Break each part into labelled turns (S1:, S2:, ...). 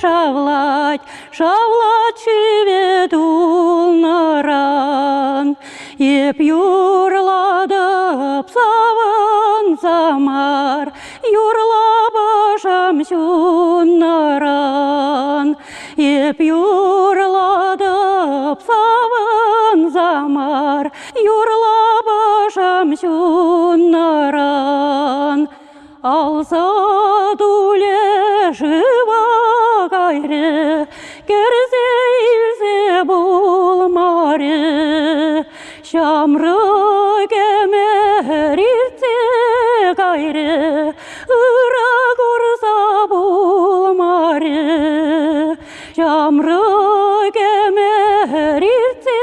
S1: шавлать, шавлать шывӗ тулнӑран. Эп юрлатӑп савӑнса мар, юрлап ӑшӑм ҫуннӑран. Эп юрлатӑп савӑнса мар, юрлап ӑшӑм ҫуннӑран. Алса тулӗ шыва кайрӗ, кӗрсе илсе пулмарӗ. Ҫамрӑк ӗмӗр иртсе кайрӗ, ырӑ курса пулмарӗ. Ҫамрӑк ӗмӗр иртсе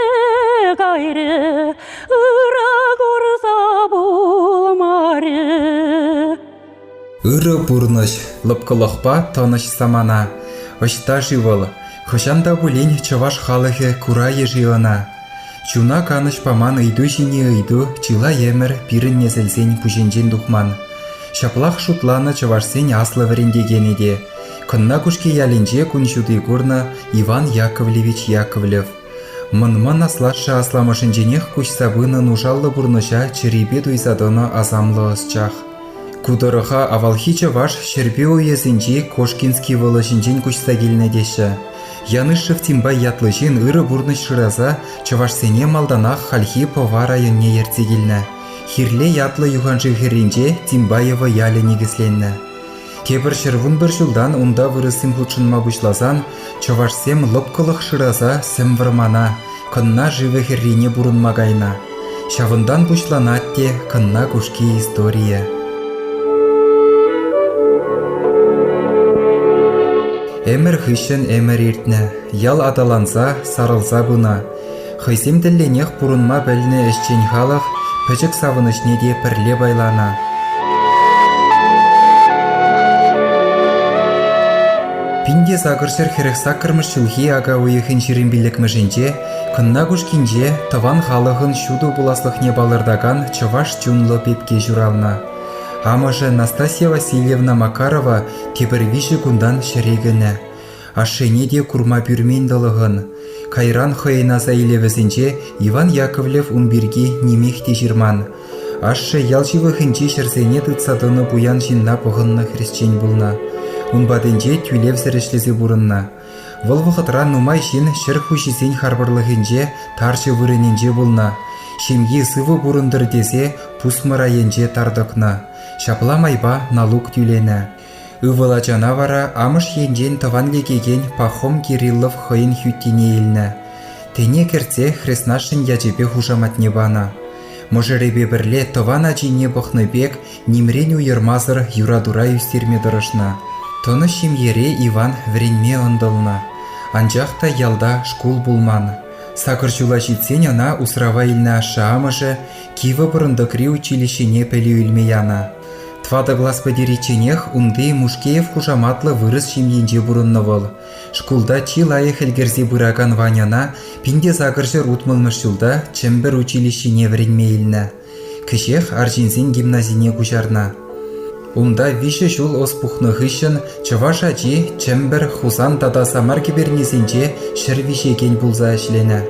S1: кайрӗ, ырӑ курса пулмарӗ.
S2: Ырӑ пурнӑҫ, лӑпкӑлӑхпа тӑнӑҫ самана. Ӑҫта-ши вӑл? Хӑҫан та пулин чӑваш халӑхӗ курайӗ-ши ӑна? Чуна канӑҫ паман ыйту ҫине ыйту чылай ӗмӗр пирӗн несӗлсен пуҫӗнчен тухман. Ҫаплах шутланӑ чӑвашсен аслӑ вӗрентекенӗ те. Кӑнна Кушки ялӗнче кун ҫути курнӑ Иван Яковлевич Яковлев. Мӑн-мӑн аслашшӗ асламӑшӗнченех куҫса пынӑ нушаллӑ пурнӑҫа чӗрипе туйса тӑнӑ асамлӑ ӑсчах. Ку тӑрӑха авалхи чӑваш Ҫӗрпӳ уесӗнчи Кошкинский вӑлӑҫӗнчен куҫса килнӗ теҫҫӗ. Янышев Тимпай ятлӑ ҫын ырӑ пурнӑҫ шыраса чӑвашсене малтанах хальхи Пӑва районне ертсе килнӗ. Хирле ятлӑ юханшыв хӗрринче Тимбаево ялӗ никӗсленнӗ. Тепӗр 111 ҫултан унта вырӑссем хутшӑнма пуҫласан чӑвашсем лӑпкӑлӑх шыраса сӗм вӑрмана, Кӑнна шывӗ хӗррине пурӑнма кайнӑ. Ҫавӑнтан пуҫланать те Кӑнна Кушки историйӗ. Ӗмӗр хыҫҫӑн ӗмӗр иртнӗ, ял аталанса, сарӑлса пынӑ. Хӑйсем тӗллӗнех пурӑнма пӗлнӗ ӗҫчен халӑх пӗчӗк савӑнӑҫне те пӗрле пайланӑ. 1848 ҫулхи ака уйӑхӗн 25-мӗшӗнче Кӑнна Кушкинче тӑван халӑхӑн ҫутӑ пуласлӑхне палӑртакан чӑваш чунлӑ пепке ҫуралнӑ. Амӑшӗ Настасья Васильевна Макарова тепӗр виҫӗ кунтан ҫӗре кӗнӗ. Ашшӗне те курма пӳрмен тӑлӑхӑн. Кайран хӑйӗн аса илӗвӗсенче Иван Яковлев ун пирки нимех те ҫырман. Ашшӗ ял ҫывӑхӗнчи ҫӗрсене тытса тӑнӑ пуян ҫынна пӑхӑннӑ хресчен пулнӑ. Ун патӗнче тӳлевсӗр ӗҫлесе пурӑннӑ. Вӑл вӑхӑтра нумай ҫын ҫӗр хуҫисен харпӑрлӑхӗнче тарҫӑ вырӑнӗнче пулнӑ. Ҫемйи сывӑ пурӑнтӑр тесе пусмӑр айӗнче тар тӑкнӑ. Ҫапла майпа налук тӳленӗ. Ывӑл ачана вара амӑш енчен тӑван лекекен Пахом Кириллов хӑйӗн хӳттине илнӗ. Тӗне кӗртсе хреснашшӗн ячӗпе хушаматне панӑ. Мӑшӑрӗпе пӗрле тӑван ачине пӑхнӑ пек нимрен уйӑрмасӑр юратура ӳстерме тӑрӑшнӑ. Тӑнӑҫ ҫемьере Иван вӗренме ӑнтӑлнӑ. Анчах та ялта шкул пулман. Сакӑр ҫула ҫитсен ӑна усрава илнӗ ашшӗ-амӑшӗ Кивӗ Пӑрӑнтӑкри училищӗне пӗлӳ илме янӑ. Тӑватӑ класс пӗтеричченех унти Мушкеев хушаматлӑ вырӑс ҫемйинче пурӑннӑ вӑл. Шкулта чи лайӑх ӗлкӗрсе пыракан Ваньӑна 1860-мӗш ҫулта Чӗмпӗр училищине вӗренме илнӗ. Кӗҫех арҫынсен гимназине куҫарнӑ. Унта виҫӗ ҫул ӑс пухнӑ хыҫҫӑн чӑваш ачи Чӗмпӗр, Хусан тата Самар кӗпернисенче ҫӗр виҫекен пулса ӗҫленӗ.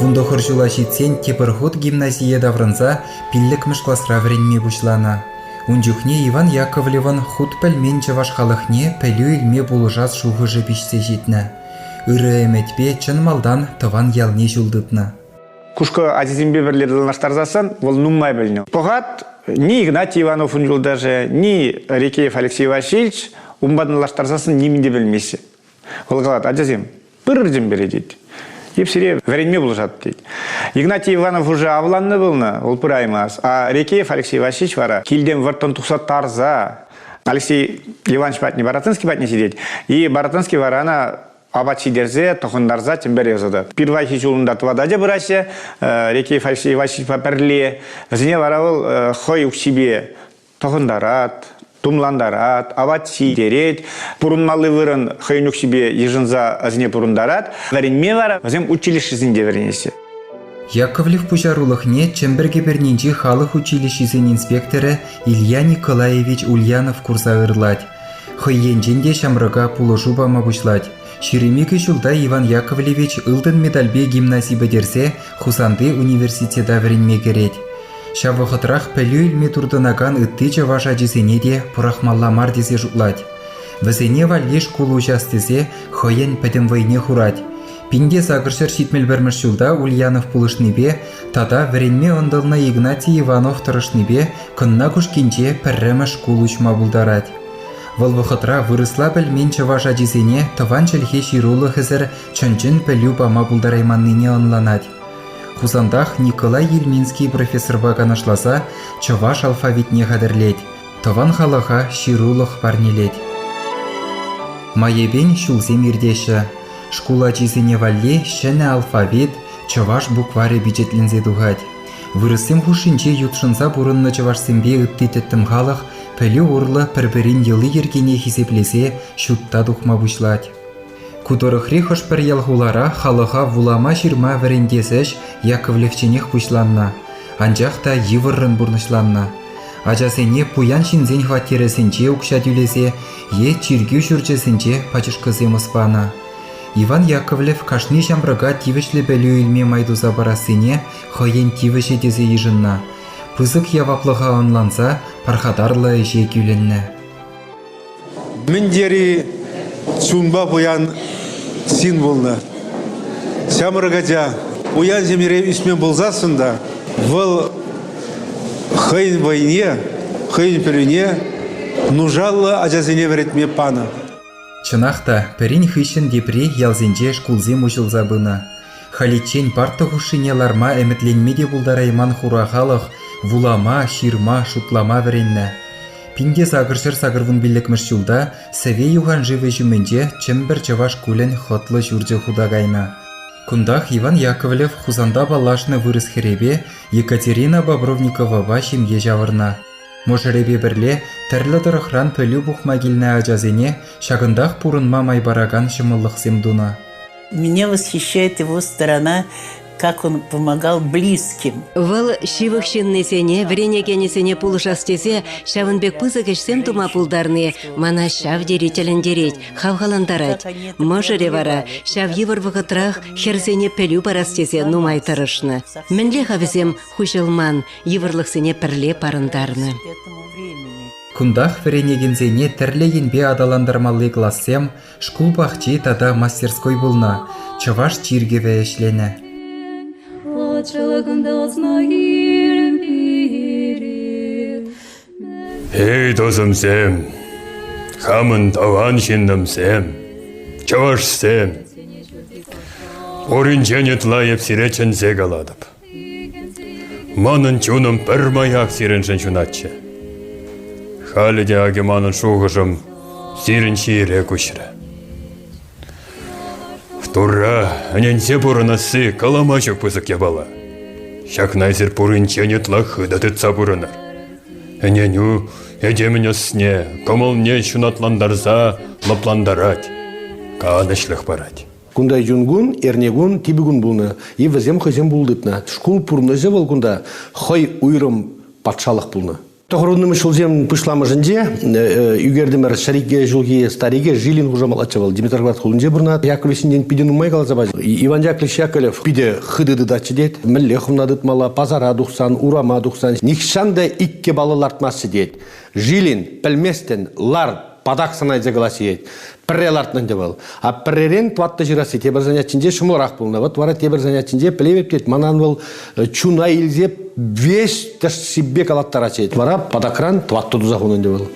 S2: 19 ҫула ҫитсен тепӗр хут гимназие таврӑнса пиллӗкмӗш класра вӗренме пуҫланӑ. Ун чухне Иван Яковлевӑн хут пӗлмен чӑваш халӑхне пӗлӳ илме пулӑшас шухӑшӗ пиҫсе ҫитнӗ. Ырӑ ӗмӗтпе чӑн малтан тӑван ялне ҫул тытнӑ.
S3: Кушкӑ ачисемпе пӗрле танлаштарсассӑн вӑл нумай пӗлнӗ. Пӑхать ни Игнатий Ивановӑн юлташӗ, ни Рекеев Алексей Васильевич унпа танлаштарсассӑн нимӗн те пӗлмеҫҫӗ. Вӑл калать, ачасем, пырӑр тӗмпере тет. Эп сире вӗренме пулӑшатӑп тет. Игнатий Иванов уже авланнӑ пулнӑ, вӑл пыраймасть. А Рекеев Алексей Васильевич вара килтен вӑрттӑн тухса тарса Алексей Иванович патне, Баратынский патне ҫитет. И Баратынский вара ӑна апат ҫитерсе, тӑхӑнтарса тӗмпере ӑсатать. Пирвайхи ҫулунта тӑватӑ ача пыраҫҫӗ, Рекеев Алексей Васильевичпа пӗрле. Вӗсене вара вӑл хӑй укҫипе тӑхӑнтарать, тумлантарать, апат ҫитерет, пурӑнмалли вырӑн хӑйӗн укҫипе йышӑнса вӗсене пурӑнтарать. Вӗренме вара вӗсем училищӗсенче вӗренеҫҫӗ.
S2: Яковлев пуҫарулӑхне Чӗмпӗр кӗпернинчи халӑх училищисен инспекторӗ Илья Николаевич Ульянов курса ырлать. Хӑй енчен те ҫамрӑка пулӑшу пама пуҫлать. 22 ҫулта Иван Яковлевич ылтӑн медальпе гимнази пӗтерсе Хусанти университета вӗренме кӗрет. Ҫав вӑхӑтрах пӗлӳ илме туртӑнакан ытти чӑваш ачисене те пӑрахмалла мар тесе шутлать. Вӗсене валли шкул уҫас тесе хӑйӗн пӗтӗм вӑйне хурать. 1871 ҫулта Ульянов пулӑшнипе тата вӗренме ӑнтӑлнӑ Игнатий Иванов тӑрӑшнипе Кӑнна Кушкинче пӗрремӗш шкул уҫма пултарать. Вӑл вӑхӑтра вырӑсла пӗлмен чӑваш ачисене тӑван чӗлхе ҫырулӑхӗсӗр чӑн-чӑн пӗлӳ пама пултарайманнине ӑнланать. Хусантах Николай Ельминский профессорпа канашласа чӑваш алфавитне хатӗрлет, тӑван халӑха ҫырулӑх парнелет. Майӗпен ҫулсем иртеҫҫӗ. Шкул ачисене валли ҫӗнӗ алфавит, чӑваш букварӗ пичетленсе тухать. Вырӑссем хушшинче ютшӑнса пурӑннӑ чӑвашсемпе ытти тӗттӗм халӑх пӗлӳ урлӑ пӗр-пӗрин йӑли-йӗркине хисеплесе ҫутта тухма пуҫлать. Ку тӑрӑхри хӑш-пӗр ял-хулара халӑха вулама-ҫырма вӗрентес ӗҫ Яковлевчченех пуҫланнӑ, анчах та йывӑррӑн пурнӑҫланнӑ. Ачасене пуян ҫынсен хваттерӗсенче укҫа тӳлесе е чиркӳ ҫурчӗсенче пачӑшкӑсем ӑс панӑ. Иван Яковлев кашни ҫамрӑка тивӗҫлӗ пӗлӳ илме май туса парассине хӑйӗн тивӗҫӗ тесе йышӑннӑ. Пысӑк яваплӑха ӑнланса пархатарлӑ ӗҫе кӳлӗннӗ.
S4: Мӗн тери чунпа пуян ҫын пулнӑ. Ҫамрӑк ача пуян ҫемьере ӳсмен пулсассӑн та вӑл хӑйӗн вӑйне, хӑйӗн пӗлӳне нушаллӑ ачасене вӗрентме панӑ.
S2: Чӑнах та, пӗрин хыҫҫӑн тепри ялсенче шкулсем уҫӑлса пынӑ. Халиччен парта хушшине ларма ӗмӗтленме те пултарайман хура халӑх вулама, ҫырма, шутлама вӗреннӗ. 1885 ҫулта Сӗве юханшывӗ ҫумӗнче Чӗмпӗр чӑваш шкулӗн хӑтлӑ ҫурчӗ хута кайнӑ. Кунтах Иван Яковлев Хусанта паллашнӑ вырӑс хӗрӗпе Екатерина Бобровниковапа ҫемье ҫавӑрнӑ. Мӑшӑрӗпе пӗрле тӗрлӗ тӑрӑхран пӗлӳ пухма килнӗ ачасене ҫакӑнтах пурӑнма май паракан ҫӑмӑллӑхсем тунӑ.
S5: Меня восхищает его сторона, как он помогал близким.
S6: Вӑл ҫывӑх ҫыннисене, вӗренекенӗсене пулӑшас тесе ҫавӑн пек пысӑк ӗҫсем тума пултарни мана ҫав тери тӗлӗнтерет, хавхалантарать. Мӑшӑрӗ вара ҫав йывӑр вӑхӑтрах хӗрсене пӗлӳ парас тесе нумай тӑрӑшнӑ. Мӗнле-ха вӗсем хуҫӑлман йывӑрлӑхсене пӗрле парӑнтарнӑ?
S2: Кунтах вӗренекенсене тӗрлӗ енпе аталантармалли классем, Шкул пахчи тата мастерской пулнӑ, чӑваш чиркӗвӗ ӗҫленӗ.
S7: Эй, тусӑмсем, хамӑн тӑван ҫыннӑмсем, чӑвашсем! Пуринчен ытла эп сире чӗнсе калатӑп. Манӑн чунӑм пӗрмаях сирӗншӗн ҫунатчӗ. Халӗ те акӑ манӑн шухӑшӑм сирӗн ҫире куҫрӗ. Турра ӗненсе пурӑнасси калама ҫук пысӑк япала. Ҫакна эсир пуринчен ытла хытӑ тытса пурӑнӑр. Ӗненӳ этемӗн ӑсне, кӑмӑлне ҫунатлантарса лӑплантарать, канӑҫлӑх парать.
S8: Кунта юнкун, эрнекун, типӗ кун пулнӑ. И вӗсем хӑйсем пул тытнӑ. Шкул пурнӑҫӗ вӑл кунта хӑй уйрӑм патшалӑх пулнӑ. Тӑхӑрвуннӑмӗш ҫулсем пуҫламӑшӗнче ӳкертӗмӗр ҫӗр ҫулхи старике Жилин хушаматлӑччӗ вӑл. Димитровград хулинче пурӑнать. Яковлев ҫинчен питӗ нумай каласа пачӗ. Иван Яковлевич Яковлев питӗ хытӑ тытатчӗ тет. Мӗнле хӑвна тытмалла, пасара тухсан, урама тухсан. Нихҫан та иккӗ паллӑ лартмастчӗ тет. Жилин, пӗлместӗн, лар, патак сӑнайса калас тет. Пӗрре лартнӑ ӗнтӗ вӑл. А пӗрререн тӑваттӑ ҫырасси тепӗр занятинче ҫӑмӑлрах пулнӑ. Вот вара тепӗр занятинче пӗлевеп тет, манан вӑл чуна илсе веҫ тӗшсипе калаттарать тет. Вара патакран тӑваттӑ туса хунӑ ӗнтӗ вӑл.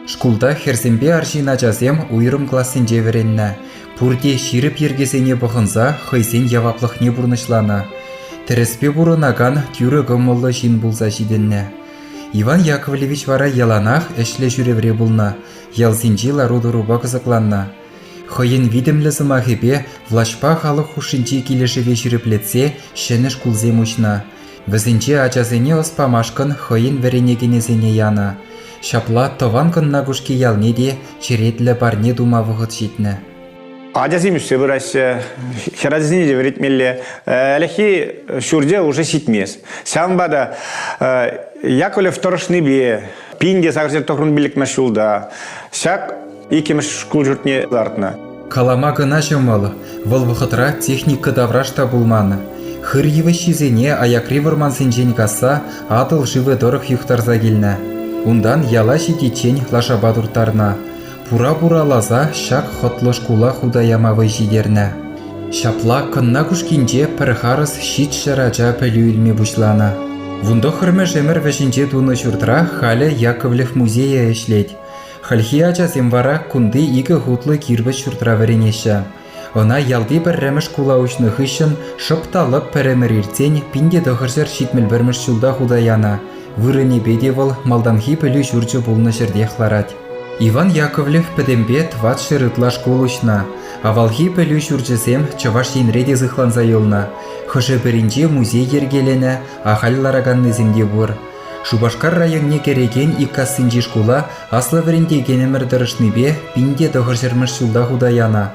S2: Шкулта хӗрсемпе арҫын ачасем уйрӑм классенче вӗреннӗ. Пурте ҫирӗп йӗркесене пӑхӑнса хӑйсен яваплӑхне пурнӑҫланӑ. Тӗрӗспе пурӑнакан тӳрӗ кӑмӑллӑ ҫын пулса ҫитӗннӗ. Иван Яковлевич вара яланах ӗҫлӗ ҫӳревре пулнӑ, ялсенчи лару-тӑрупа кӑсӑкланнӑ. Хӑйӗн витӗмлӗ сӑмахӗпе влаҫпа халӑх хушшинчи килӗшӗве ҫирӗплетсе ҫӗнӗ шкулсем уҫнӑ. Вӗсенче ачасене ӑс памашкӑн хӑйӗн вӗренекенӗсене янӑ. Ҫапла тӑван Кӑнна Кушки ялне те черетлӗ парне тума вӑхӑт ҫитнӗ.
S3: Ачасем ӳссе пыраҫҫӗ, хӗрачасене те вӗрентмелле. Ӗлӗкхи ҫурте уже ҫитмест. Ҫавӑнпа та Яковлев тӑрӑшнипе 1895 ҫулта ҫак Иккӗмӗш шкул ҫуртне лартнӑ.
S2: Калама кӑна ҫӑмӑл, вӑл вӑхӑтра техника тавраш та пулман. Хыр йывӑҫҫисене аякри вӑрмансенчен касса Атӑл шывӗ тӑрӑх юхтарса килнӗ. Унтан яла ҫитиччен лашапа турттарнӑ. Пура пураласа ҫак хӑтлӑ шкула хута яма вӑй ҫитернӗ. Ҫапла Кӑнна Кушкинче пӗр харӑс 700 ача пӗлӳ илме пуҫланӑ. Вунтӑххӑрмӗш ӗмӗр вӗҫӗнче тунӑ ҫуртра халӗ Яковлев музейӗ ӗҫлет. Хальхи ачасем вара кунти икӗ хутлӑ кирпӗч ҫуртра вӗренеҫҫӗ. Ӑна ялти пӗрремӗш шкула уҫнӑ хыҫҫӑн шӑп та лӑп пӗр ӗмӗр иртсен 1971 ҫулта хута янӑ. Вырӑнӗпе те вӑл малтанхи пӗлӳ ҫурчӗ пулнӑ ҫӗртех ларать. Иван Яковлев пӗтӗмпе 400 ытла шкул уҫнӑ. Авалхи пӗлӳ ҫурчӗсем Чӑваш Енре те сыхланса юлнӑ. Хӑшӗ-пӗринче музей йӗркеленӗ, ахаль лараканнисем те пур. Шупашкар районне кӗрекен Иккассинчи шкула аслӑ вӗрентекенӗмӗр тӑрӑшнипе 1900 ҫулта хута янӑ.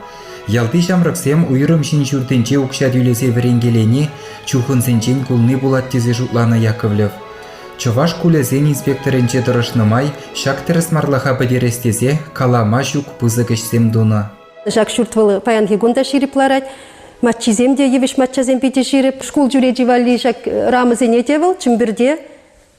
S2: Ялти ҫамрӑксем уйрӑм ҫын ҫуртӗнче укҫа тӳлесе вӗренкелени чухӑнсенчен кулни пулать тесе шутланӑ Яковлев. Чӑваш шкулӗсен инспекторӗнче тӑрӑшнӑ май ҫак тӗрӗсмарлӑха пӗтерес тесе калама ҫук пысӑк ӗҫсем тунӑ.
S9: Ҫак ҫурт вӑл паянхи кун та ҫирӗп ларать. Маччисем те йывӑҫ маччасем питӗ ҫирӗп. Шкул чӳречи валли ҫак рамӑсене те вӑл Чӗмпӗрте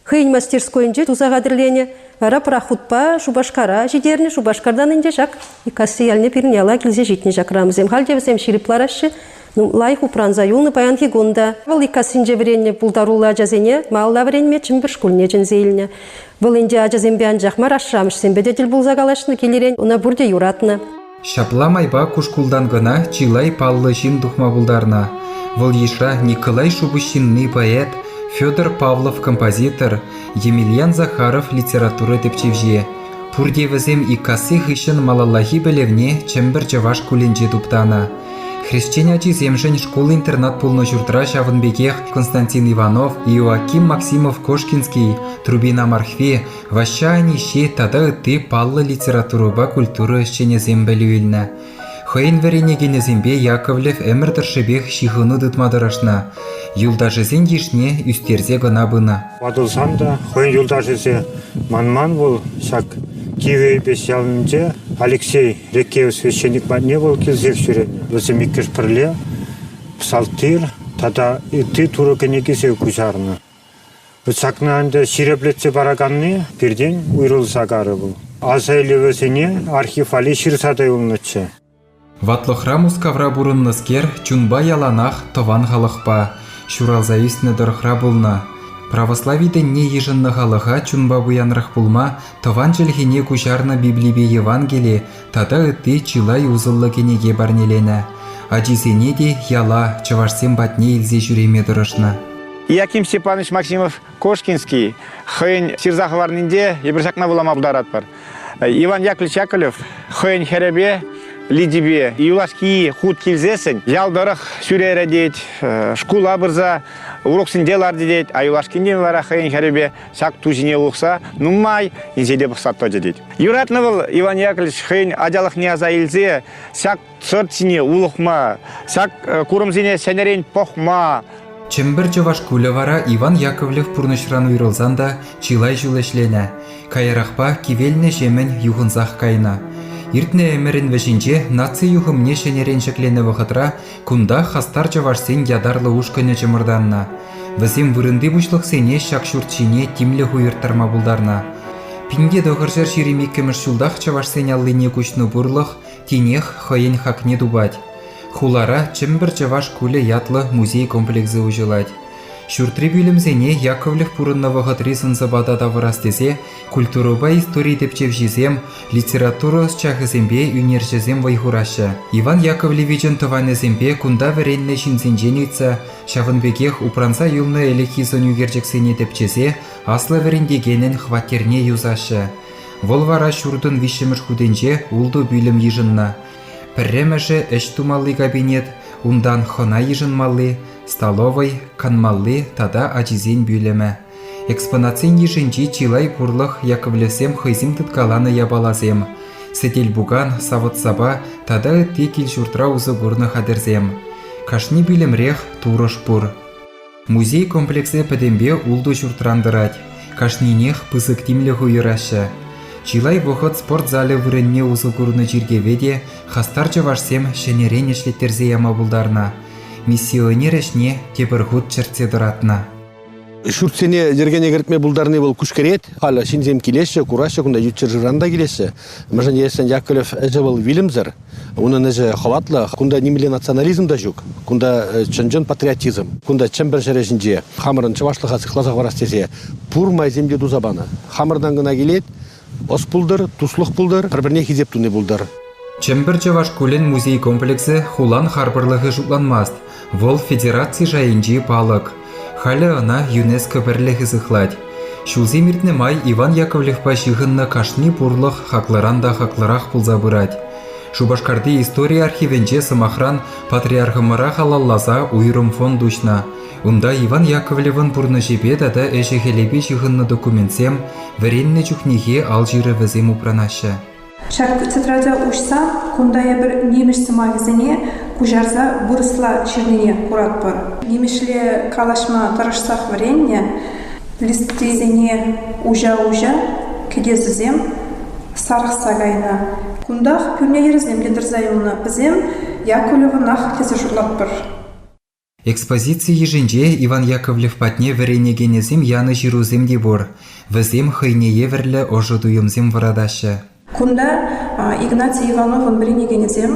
S9: хӑйӗн мастерскойӗнче туса хатӗрленӗ. Вара пӑрахутпа Шупашкара ҫитернӗ. Шупашкартан ӗнтӗ ҫак Иккасси ялне пирӗн яла килсе ҫитнӗ ҫак рамӑсем. Халь те вӗсем ҫирӗп лараҫҫӗ. Ну, лайӑх упранса юлнӑ паянхи кун та. Вӑл Иккассинче вӗреннӗ пултаруллӑ ачасене малалла вӗренме Чӗмпӗр шкулне чӗнсе илнӗ. Вӑл ӗнтӗ ачасемпе анчах мар, ашшӗ-амӑшсемпе те тӗл пулса калаҫнӑ, килӗрен ӑна пурте юратнӑ.
S2: Ҫапла майпа ку шкултан кӑна чылай паллӑ ҫын тухма пултарнӑ. Вӑл йышра Николай Шупуҫҫынни поэт, Федор Павлов композитор, Емельян Захаров литература тӗпчевҫи. Пурте вӗсем Иккасси хыҫҫӑн малаллахи пӗлӗвне Чӗмпӗр чӑваш шкулӗнче туптанӑ. Хресчен ачисемшӗн шкул-интернат пулнӑ ҫуртра ҫавӑн пекех Константин Иванов, Иоаким Максимов-Кошкинский, Трубина Мархви, Ваҫҫа Аниҫҫи тата ытти паллӑ литературӑпа культура ӗҫченӗсем пӗлӳ илнӗ. Хӑйӗн вӗренекенӗсемпе Яковлев ӗмӗр тӑршшӗпех ҫыхӑну тытма тӑрӑшнӑ, юлташӗсен йышне ӳстерсе кӑна пынӑ.
S10: Ватӑлсан та хӑйӗн юлташӗсем манман вӑл ҫак Кивӗ Эйпеҫ ялӗнче Алексей Рекеев священник патне вӑл килсех ҫӳренӗ. Вӗсем иккӗш пӗрле псалтир тата ытти турӑ кӗнекисем куҫарнӑ. Ҫакна ӗнтӗ ҫирӗплетсе параканни пиртен уйрӑлса карӗ вӑл. Аса илӗвӗсене архив валли ҫырса та юлнӑччӗ.
S2: Ватлӑхра Мускавра пурӑннӑскер чунпа яланах тӑван халӑхпа, ҫуралса ӳснӗ тӑрӑхра пулнӑ. Православи тӗнне йышӑннӑ халӑха чунпа пуянрах пулма тӑван чӗлхене куҫарнӑ Библипе Евангели тата ытти чылай усӑллӑ кӗнеке парнеленӗ. Ачисене те яла чӑвашсем патне илсе ҫӳреме тӑрӑшнӑ.
S3: Яким Степанович Максимов Кошкинский хӑйӗн ҫырса хӑварнинче эпир ҫакна вулама пултаратпӑр. Иван Яковлевич Яковлев хӑйӗн хӗрӗпе Лидипе юлашки хут килсессӗн ял тӑрӑх ҫӳрерӗ тет, шкула пырса уроксенче ларчӗ тет, а юлашкинчен вара хӑйӗн хӗрӗпе ҫак ту ҫине улӑхса нумай инҫете пӑхса тӑчӗ тет. Юратнӑ вӑл Иван Яковлевич хӑйӗн ачалӑхне аса илсе ҫак сӑрт ҫине улӑхма, ҫак курӑмсене ҫӗнӗрен пӑхма.
S2: Чӗмпӗр чӑваш шкулӗ вара Иван Яковлев пурнӑҫран уйрӑлсан та чылай ҫул ӗҫленӗ. Каярахпа кивелнӗ ҫемӗн юхӑнсах кайнӑ. Иртнӗ ӗмӗрӗн вӗҫӗнче наци юхӑмне ҫӗнӗрен ҫӗкленӗ вӑхӑтра кунта хастар чӑвашсен ятарлӑ ушкӑнӗ чӑмӑртаннӑ. Вӗсем вырӑнти пуҫлӑхсене ҫак ҫурт ҫине тимлӗх уйӑрттарма пултарнӑ. 1922 ҫултах чӑвашсен аллине куҫнӑ пурлӑх тинех хӑйӗн хакне тупать. Хулара Чӗмпӗр чӑваш шкулӗ ятлӑ музей комплексӗ уҫӑлать. Ҫуртри пӳлӗмсене Яковлев пурӑннӑ вӑхӑтри сӑн-сӑпата тавӑрас тесе культурӑпа истори тӗпчевҫисем, литература ӑсчахӗсемпе ӳнерҫӗсем вӑй хураҫҫӗ. Иван Яковлевичӑн тӑванӗсемпе кунта вӗреннӗ ҫынсенчен ыйтса, ҫавӑн пекех упранса юлнӑ ӗлӗкхи сӑнӳкерчӗксене тӗпчесе аслӑ вӗрентекенӗн хваттерне юсаҫҫӗ. Вӑл вара ҫуртӑн виҫҫӗмӗш хутӗнче ултӑ пӳлӗм йышӑннӑ. Пӗрремӗшӗ ӗҫ тумалли кабинет, унтан хӑна йышӑнмалли, столовӑй, канмалли тата ачисен пӳлӗмӗ. Экспонатсен йышӗнчи чылай пурлӑх Яковлевсем хӑйсем тыткаланӑ япаласем, сӗтел-пукан, савӑт-сапа тата ытти кил-ҫуртра усӑ курнӑ хатӗрсем. Кашни пӳлӗмрех турӑш пур. Музей комплексӗ пӗтӗмпе ултӑ ҫуртран тӑрать. Кашнинех пысӑк тимлӗх уйӑраҫҫӗ. Чылай вӑхӑт спорт залӗ вырӑнне усӑ курнӑ чиркӗве те хастар чӑвашсем ҫӗнӗрен ӗҫлеттерсе яма пултарнӑ. Миссионер ӗҫне тепӗр хут чӗртсе тӑратнӑ.
S8: Ҫуртсене йӗркене кӗртме пултарни вӑл куҫкӗрет. Халӗ ҫынсем килеҫҫӗ, кураҫҫӗ, кунта ют ҫӗршывран та килеҫҫӗ. Мӗншӗн тесен Яковлев ӗҫӗ вӑл вилӗмсӗр. Унӑн ӗҫӗ хӑватлӑ. Кунта нимӗнле национализм та ҫук. Кунта чӑн-чӑн патриотизм. Кунта Чӗмпӗр ҫӗрӗ ҫинче хамӑрӑн чӑвашлӑха сыхласа хӑварас тесе пур майсем те туса панӑ. Хамӑртан кӑна килет, ӑс пултӑр, туслӑх пултӑр, пӗр-пӗрне хисеп туни пултӑр.
S2: Чӗмпӗр чӑваш шкулӗн музей комплексӗ хулан харпӑрлӑхӗ шутланмасть. Вӑл федераци шайӗнчи палӑк. Халӗ ӑна ЮНЕСКО пӗрлӗхӗ сыхлать. Ҫулсем иртнӗ май Иван Яковлевпа ҫыхӑннӑ кашни пурлӑх хаклӑран та хаклӑрах пулса пырать. Шупашкарти истори архивӗнче, сӑмахран, патриархӑмӑра халалласа уйрӑм фонд уҫнӑ. Унта Иван Яковлевӑн пурнӑҫӗпе тата ӗҫӗ-хӗлӗпе ҫыхӑннӑ документсем, вӗреннӗ чухнехи ал ҫырӑвӗсем упранаҫҫӗ.
S11: Ҫак тетраде уҫсан кунта эпир нимӗҫ сӑмахӗсене куҫарса вырӑсла ҫырнине куратпӑр. Нимӗҫле калаҫма тӑрӑшсах вӗреннӗ, листисене уҫа-уҫа кӗтесӗсем сарӑхса кайнӑ. Кунтах пӳрне йӗрӗсем те тӑрса юлнӑ. Вӗсем Яковлевӑнах тесе шутлатпӑр.
S2: Экспозици йышӗнче Иван Яковлев патне вӗренекенӗсем янӑ ҫырусем те пур. Вӗсем хӑйне евӗрлӗ ӑшӑ туйӑмсем вӑратаҫҫӗ.
S11: Кунта Игнатий Ивановӑн вӗренекенӗсем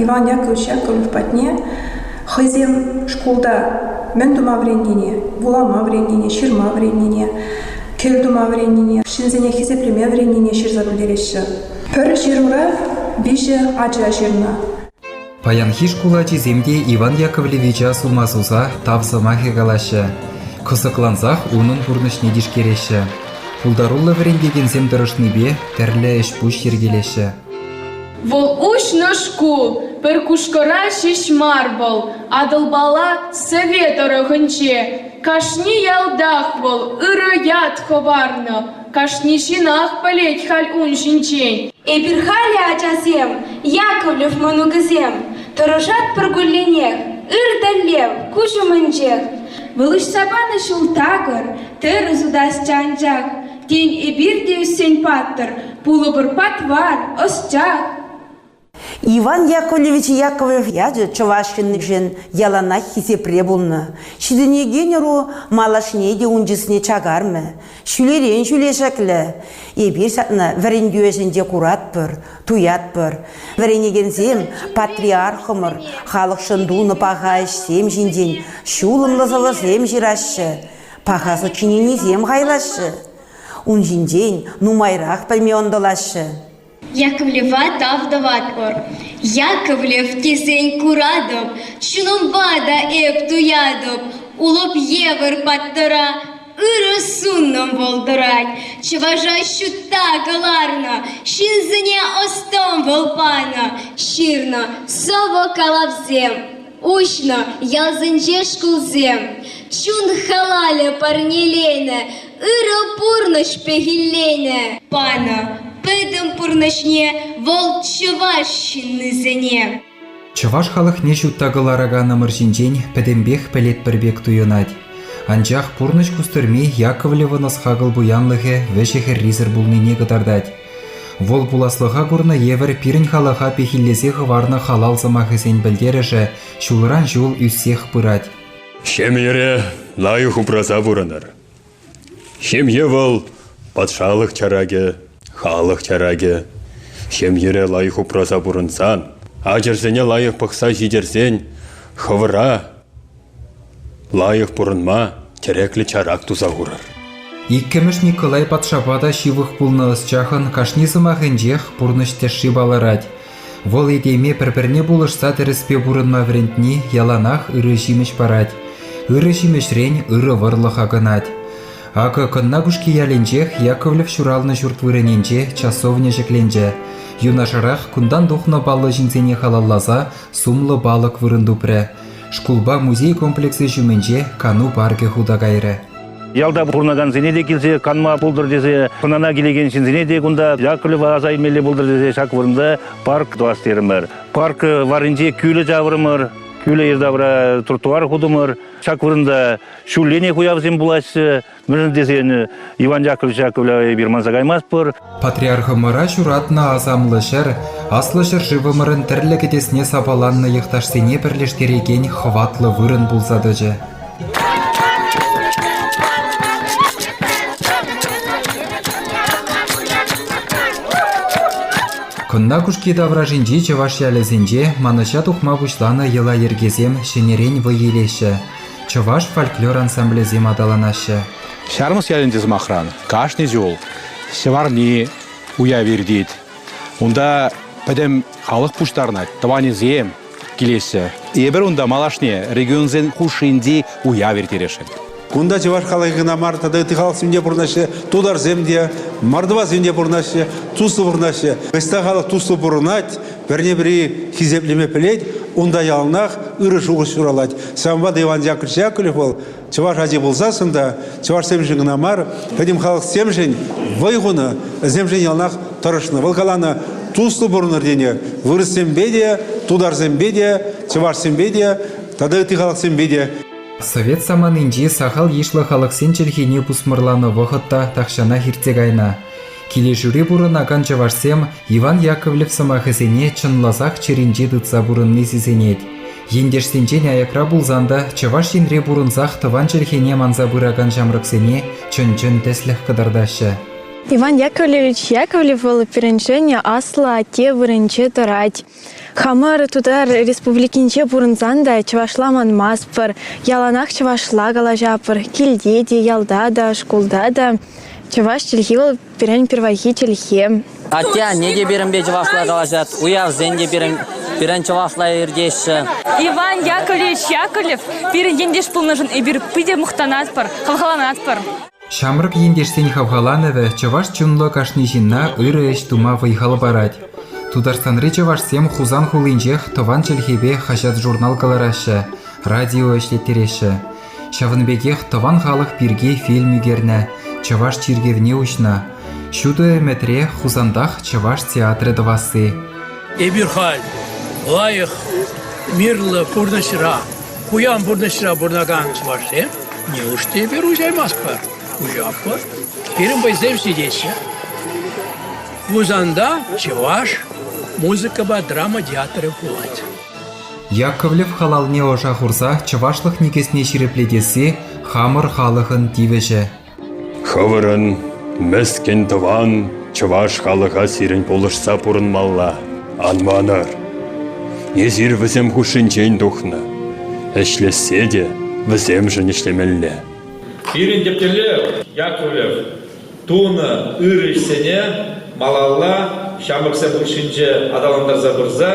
S11: Иван Яковлевич Яковлев патне хӑйсем шкулта мӗн тума вӗреннине, вулама вӗреннине, ҫырма вӗреннине, кӗл тума вӗреннине, ҫынсене хисеплеме вӗреннине ҫырса пӗлтереҫҫӗ. Пӗр ҫырура виҫӗ ача ҫырнӑ.
S2: Паянхи шкул ачисем те Иван Яковлевича сума суса тав сӑмахӗ калаҫҫӗ. Кӑсӑклансах унӑн пурнӑҫне тишкереҫҫӗ. Пултаруллӑ вӗрентекенсем тӑрӑшнипе тӗрлӗ ӗҫ-пуҫ йӗркелеҫҫӗ.
S12: Вӑл уҫнӑ шкул, пӗр Кушкӑра ҫеҫ мар вӑл, Атӑлпала Сӗве тӑрӑхӗнче. Кашни ялтах вӑл ырӑ ят хӑварнӑ, кашни ҫынах пӗлет халь ун ҫинчен.
S13: Эпир халӗ, ачасем, Яковлев мӑнукӗсем, тӑрӑшатпӑр кулленех, ыр тӗллев куҫ умӗнчех. Вӑл уҫса панӑ ҫул такӑр, тӗрӗс утасчӗ анчах. Тен, эпир те ӳссен паттӑр, пулӑпӑр патвар, ӑсчах.
S14: Иван Яковлевич Яковлев ячӗ чӑваш ҫыннишӗн яланах хисепре пулнӑ. Ҫитӗнекен ӑру малашне те ун чысне чакармӗ, ҫӳлерен ҫӳле ҫӗклӗ. Эпир ҫакна вӗрентӳ ӗҫӗнче куратпӑр, туятпӑр. Вӗренекенсем патриархӑмӑр халӑхшӑн тунӑ паха ӗҫсем ҫинчен ҫулӑмлӑ сӑвӑсем ҫыраҫҫӗ, паха сочиненисем хайлаҫҫӗ. Ун ҫинчен нумайрах пӗлме ӑнтӑлаҫҫӗ.
S15: Яковлева тав тӑватпӑр. Яковлев тесен куратӑп, чунӑмпа та эп туятӑп, улӑп евӗр паттӑра ырӑ суннӑм вӑл тӑрать. Чӑваша ҫутта кӑларнӑ, ҫынсене ӑс-тӑн вӑл панӑ, ҫырнӑ сӑвӑ-калавсем. Уҫнӑ ялсенче шкулсем, чун халалӗ парнеленӗ, ырӑ пурнӑҫ пехилленӗ. Панӑ пӗтӗм пурнӑҫне вӑл чӑваш ҫыннисене.
S2: Чӑваш халӑхне ҫутта кӑлараканӑмӑр ҫинчен пӗтӗмпех пӗлетпӗр пек туйӑнать. Анчах пурнӑҫ кустӑрми Яковлевӑн ӑс-хакӑл пуянлӑхӗ вӗҫӗ-хӗррисӗр пулнине кӑтартать. Вӑл пуласлӑха курнӑ евӗр пирӗн халӑха пехиллесе хӑварнӑ халал сӑмахӗсен пӗлтерӗшӗ ҫулран ҫул ӳссех пырать.
S7: Ҫемьере лайӑх упраса пурӑнӑр. Ҫемье вӑл патшалӑх чаракӗ, халӑх чаракӗ. Ҫемьере лайӑх упраса пурӑнсан, ачӑрсене лайӑх пӑхса ҫитерсен хӑвӑра Лайӑх пурӑнма тӗреклӗ чарак туса хурӑр.
S2: Иккӗмӗш Николай патшапа та ҫывӑх пулнӑ ӑсчахӑн кашни сӑмахӗнчех пурнӑҫ тӗшши палӑрать. Вӑл этеме пӗр-пӗрне пулӑшса тӗрӗспе пурӑнма вӗрентни яланах ырӑ ҫимӗҫ парать. Ырӑ ҫимӗҫрен ырӑ вӑрлӑх акӑнать. Акӑ Кӑнна Кушки ялӗнчех Яковлев ҫуралнӑ ҫурт вырӑнӗнче часовня ҫӗкленчӗ. Юнашарах кунтан тухнӑ паллӑ ҫынсене халалласа сумлӑ палӑк вырӑн тупрӗ. Шкулпа музей комплексӗ ҫумӗнче кану паркӗ хута кайрӗ.
S16: Ялта пурӑнакансене те килсе канма пултӑр тесе, хӑнана килекен ҫынсене те кунта Яковлева аса илмелле пултӑр тесе ҫак вырӑнта парк тӑвас терӗмӗр. Парк варринче кӳлӗ чаврӑмӑр. Кӳлӗ йӗр-тавра тротуар хутӑмӑр. Ҫак вырӑнта ҫулленех уявсем пулаҫҫӗ. Мӗншӗн тесен Иван Яковлевич Яковлева эпир манса каймастпӑр.
S2: Патриархӑмӑра ҫуратнӑ асамлӑ ҫӗр аслӑ ҫӗршывӑмӑрӑн тӗрлӗ кӗтесне сапаланнӑ йӑхташсене пӗрлештерекен хӑватлӑ вырӑн пулса тӑчӗ. Кӑнна Кушки таврашӗнчи чӑваш ялӗсенче манӑҫа тухма пуҫланӑ йӑла-йӗркесем ҫӗнӗрен вӑй илеҫҫӗ. Чӑваш фольклор ансамблӗсем аталанаҫҫӗ.
S17: Ҫармӑс ялӗнче, сӑмахран, кашни ҫул Ҫӑварни уяв иртет. Унта пӗтӗм халӑх пуҫтарӑнать, тӑванӗсем килеҫҫӗ. Эпир унта малашне регионсен хушшинчи уяв ирттересшӗн.
S4: Кунта чӑваш халӑхӗ кӑна мар, тата ытти халӑхсем те пурӑнаҫҫӗ, тутарсем те, мордвасем те пурӑнаҫҫӗ, туслӑ пурӑнаҫҫӗ. Ӑҫта халӑх туслӑ пурӑнать, пӗрне-пӗри хисеплеме пӗлет, унта яланах ырӑ шухӑш ҫуралать. Ҫавӑнпа та Иван Яковлевич Яковлев вӑл чӑваш ачи пулсассӑн та чӑвашсемшӗн кӑна мар, пӗтӗм халӑхсемшӗн вӑй хунӑ, вӗсемшӗн яланах тӑрӑшнӑ. Вӑл каланӑ, туслӑ пурӑнӑр тенӗ вырӑссемпе те, тутарсемпе те, чӑвашсемпе те тата ытти халӑхсемпе те.
S2: Совет саманинчи сахал йышлӑ халӑхсен чӗлхине пусмӑрланӑ вӑхӑт та тахҫанах иртсе кайнӑ. Килӗшӳре пурӑнакан чӑвашсем Иван Яковлев сӑмахӗсене чӑнласах чӗринче тытса пурӑнни сисӗнет. Ентешсенчен аякра пулсан та Чӑваш Енре пурӑнсах тӑван чӗлхене манса пыракан ҫамрӑксене чӑн-чӑн тӗслӗх кӑтартаҫҫӗ.
S18: Иван Яковлевич Яковлев вӑл пирӗншӗн аслӑ атте вырӑнче тӑрать. Хамӑр Тутар Республикинче пурӑнсан та чӑвашла манмастпӑр, яланах чӑвашла калаҫатпӑр, килте те, ялта та, шкулта та. Чӑваш чӗлхи вӑл пирӗн пирвайхи чӗлхе.
S19: Атте-анне те пирӗнпе чӑвашла калаҫать, уявсем те пирӗн, пирӗн чӑвашла иртеҫҫӗ.
S12: Иван Яковлевич Яковлев пирӗн ентеш пулнӑшӑн эпир питӗ мухтанатпӑр, хавхаланатпӑр.
S2: Ҫамрӑк ентешсен хавхаланӑвӗ чӑваш чунлӑ кашни ҫынна ырӑ ӗҫ тума вӑй-хал парать. Тутарстанри чӑвашсем Хусан хулинчех тӑван чӗлхепе хаҫат-журнал кӑлараҫҫӗ, радио ӗҫлеттереҫҫӗ. Ҫавӑн пекех тӑван халӑх пирки фильм ӳкернӗ, чӑваш чиркӗвне уҫнӑ. Ҫутӑ ӗмӗтре Хусантах чӑваш театрӗ тӑвасси.
S20: Эпир халь лайӑх, мирлӗ пурнӑҫра, пуян пурнӑҫра пурӑнакан чӑвашсем неужто эпир уҫаймастпӑр? Уҫатпӑр. Пирӗн вӑйсем ҫитеҫҫӗ. Хусанта чӑваш музыкӑпа драма театрӗ пулать.
S2: Яковлев халалне ӑша хурса чӑвашлӑх никӗсне ҫирӗплетесси хамӑр халӑхӑн тивӗҫӗ.
S7: Хӑвӑрӑн мӗскӗн тӑван чӑваш халӑха сирӗн пулӑшса пурӑнмалла, ан манӑр. Эсир вӗсем хушшинчен тухнӑ. Ӗҫлессе те вӗсемшӗн ӗҫлемелле.
S21: Пирӗн тӗп тӗллев, Яковлев тунӑ ырӑ ӗҫсене малалла ҫамрӑксем хушшинче аталантарса пырса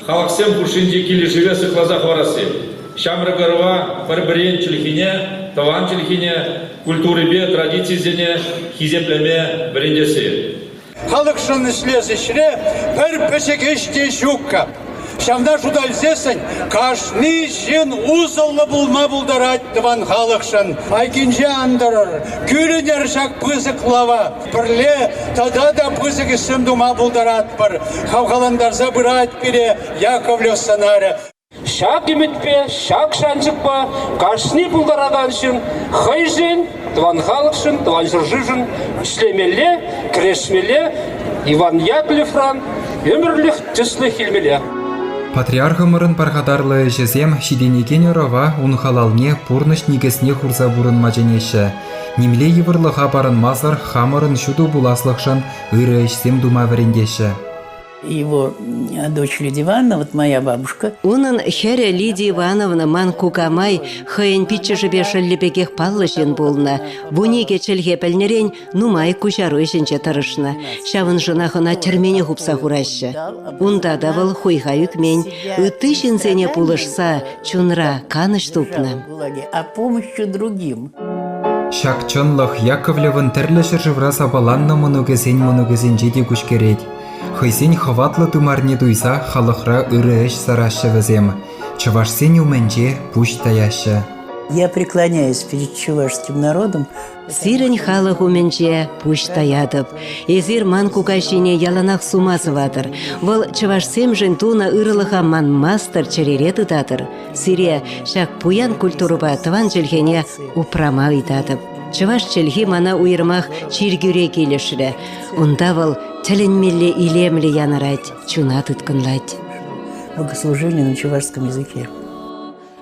S21: халӑхсем хушшинчи килӗшӗве сыхласа хӑварасси, ҫамрӑк ӑрӑва пӗр-пӗрин чӗлхине, тӑван чӗлхине, культурипе традицисене хисеплеме вӗрентесси.
S22: Халӑхшӑн ӗҫлес ӗҫре пӗр пӗчӗк ӗҫ те ҫуккӑ. Ҫавна шута илсессӗн кашни ҫын усӑллӑ пулма пултарать тӑван халӑхшӑн. Айккинче ан тӑрӑр, кӳлӗнӗр ҫак пысӑк лава. Пӗрле тата та пысӑк ӗҫсем тума пултаратпӑр, хавхалантарса пырать пире Яковлев сӑнарӗ.
S23: Ҫак ӗмӗтпе, ҫак шанчӑкпа кашни пултаракан ҫын хӑйшӗн, тӑван халӑхшӑн, тӑван ҫӗршывшӑн ӗҫлемелле, кӗрешмелле, Иван Яковлевран ӗмӗрлӗх тӗслӗх илмелле.
S2: Патриархӑмӑрӑн пархатарлӑ ӗҫӗсем ҫитӗнекен ӑрӑва ун халалне пурнӑҫ никӗсне хурса пурӑнма чӗнеҫҫӗ. Нимле йывӑрлӑха парӑнмасӑр хамӑрӑн ҫутӑ пуласлӑхшӑн ырӑ ӗҫсем тума вӗрентеҫҫӗ.
S5: Его дочь Лидия Ивановна, вот моя бабушка.
S6: Унӑн хӗрӗ Лидия Ивановна ман кукамай хӑйӗн пиччӗшӗпе шӑллӗ пекех паллӑ ҫын пулнӑ. 12 чӗлхе пӗлнӗрен нумай куҫару ӗҫӗнче тӑрӑшнӑ. Ҫавӑншӑнах ӑна тӗрмене хупса хураҫҫӗ. Унта та вӑл хуйха ӳкмен, ытти ҫынсене пулӑшса чунра канӑҫ тупнӑ.
S5: А помощью другим.
S2: Ҫак чӑнлӑх Яковлевӑн тӗрлӗ ҫӗршывра сапаланнӑ мӑнукӗсен мӑнукӗсенче те куҫкӗрет. Хӑйсен хӑватлӑ тымарне туйса халӑхра ырӑ ӗҫ сараҫҫӗ вӗсем, чӑвашсен умӗнче пуҫ таяҫҫӗ.
S5: Я преклоняюсь перед чувашским народом.
S6: Сирӗн халӑх умӗнче пуҫ таятӑп. Эсир ман кукаҫине яланах сума сӑватӑр. Вӑл чӑвашсемшӗн тунӑ ырӑлӑха манмастӑр, чӗрере тытатӑр. Сире ҫак пуян культурӑпа тӑван чӗлхене упрама ыйтатӑп. Чӑваш чӗлхи мана уйрӑмах чиркӳре килӗшрӗ. Унта вӑл тӗлӗнмелле илемлӗ янӑрать, чуна тыткӑнлать.
S5: Богослужение на чувашском языке.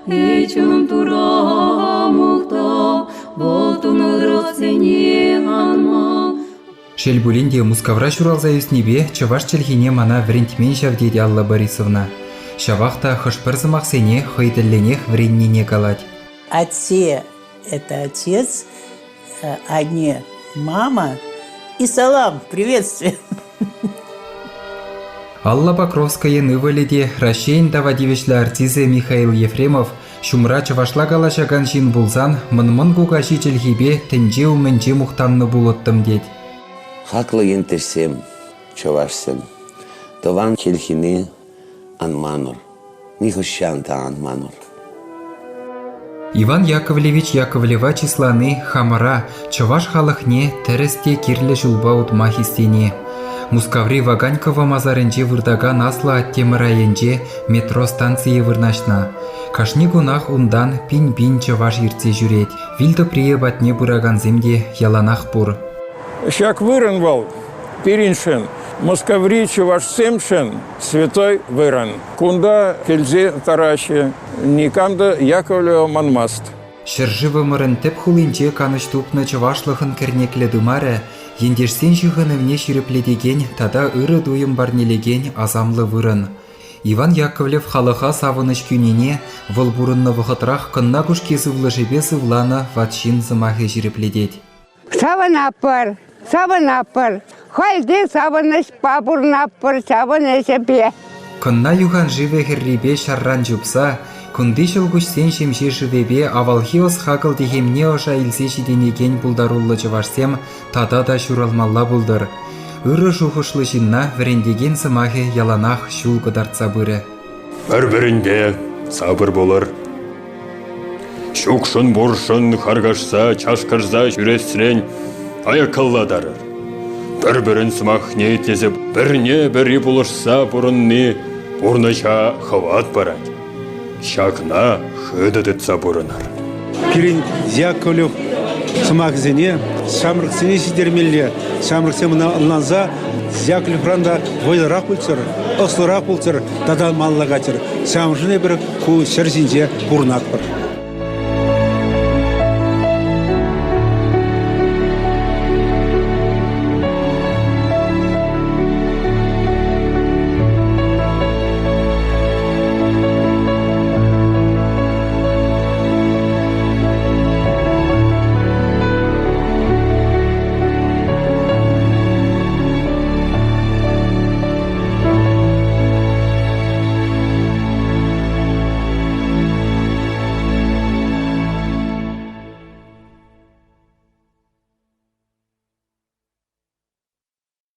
S1: Эй, чунӑм Турра мухтав, вӑл тунӑ ырӑсене ан ман.
S2: Шел пулин те Мускавра ҫуралса ӳснипе чӑваш чӗлхине мана вӗрентмен ҫав тет Алла Борисовна. Ҫавах та хӑш-пӗр сӑмахсене хӑй тӗллӗнех вӗреннине калать.
S5: Атте – это отец, анне – мама и салам, приветствие.
S2: Алла Покровскайӑн ывӑлӗ те Раҫҫейӗн тава тивӗҫлӗ артисчӗ Михаил Ефремов ҫумра чӑвашла калаҫакан ҫын пулсан мӑн-мӑн кукаҫи чӗлхипе тӗнче умӗнче мухтаннӑ пулӑттӑм тет.
S9: Хаклӑ ентешсем, чӑвашсем, тӑван чӗлхене ан манӑр, нихӑҫан та ан манӑр.
S2: Иван Яковлевич Яковлева чыслани хамӑра, чӑваш халӑхне тӗрӗс те кирлӗ ҫулпа утма хистени. Мускаври Ваганьково масарӗнче выртакан Аслӑ Аттемӗр айӗнче метро станцийӗ вырнаҫнӑ. Кашни кунах унтан пин-пин чӑваш иртсе ҫӳрет. Вил тӑприйӗ патне пыракансем те яланах пур.
S10: Ҫак вырӑн вӑл пирӗншӗн, Мускаври чӑвашсемшӗн святой вырӑн. Кунта килсе тӑраҫҫӗ. Никам та Яковлева манмасть.
S2: Ҫӗршывӑмӑрӑн тӗп хулинче канӑҫ тупнӑ чӑвашлӑхӑн кӗрнеклӗ тымарӗ ентешсен ҫыхӑнӑвне ҫирӗплетекен тата ырӑ туйӑм парнелекен асамлӑ вырӑн. Иван Яковлев халӑха савӑнӑҫ кӳнине вӑл пурӑннӑ вӑхӑтрах Кӑнна Кушки сывлӑшӗпе сывланӑ ват ҫын сӑмахӗ ҫирӗплетет.
S24: Савӑнатпӑр, савӑнатпӑр. Халь те савӑнӑҫпа пурӑнатпӑр ҫавӑн ӗҫӗпе.
S2: Кӑнна юханшывӗ хӗррипе ҫарран чупса, кунти ҫӑлкуҫсен ҫемҫе шывӗпе авалхи ӑс-хакӑл техӗмне ӑша илсе ҫитӗнекен пултаруллӑ чӑвашсем тата та ҫуралмалла пултӑр. Ырӑ шухӑшлӑ ҫынна вӗрентекен сӑмахӗ яланах ҫул кӑтартса пырӗ.
S7: Пӗр-пӗринпе сапӑр пулӑр. Ҫукшӑн-пуршӑн харкашса, чашкӑрса ҫӳресрен аяккалла тарӑр. Пӗр-пӗрин сӑмахне итлесе пӗрне-пӗри пулӑшса пурӑнни пурнӑҫа хӑват парать. Ҫакна хытӑ тытса пурӑнӑр.
S4: Пирӗн Яковлев сӑмахӗсене ҫамрӑксене ҫитермелле. Ҫамрӑксем ӑна ӑнланса Яковлевран та вӑйлӑрах пулччӑр, ӑслӑрах пулччӑр тата малалла кайччӑр. Ҫавӑншӑн эпир ку ҫӗр ҫинче пурӑнатпӑр.